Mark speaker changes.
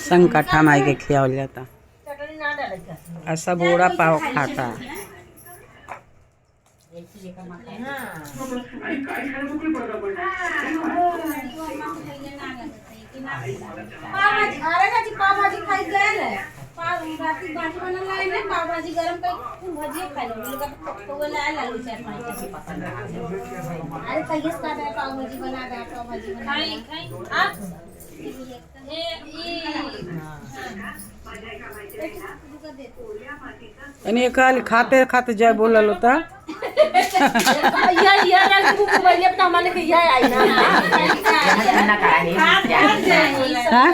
Speaker 1: संकठा माई के खियावल जाता आ सब ओड़ा पाव खाता।
Speaker 2: पाव भाजी, अरे चाची, पाव भाजी खाई गए है। पाव राती भाजी बनल है ना, पाव भाजी गरम कर कुल भजिए खाई लो। लोग तो वो लाए लालू चार पाँच। अरे कहिए से है, पाव भाजी बना दे, पाव भाजी बना।
Speaker 3: खाई खाई आप ए ई।
Speaker 1: यानी कल खाते खाते जय बोलल होता।
Speaker 4: यह रंग मोबाइल पे हमारे के यह आई ना।
Speaker 1: हाँ?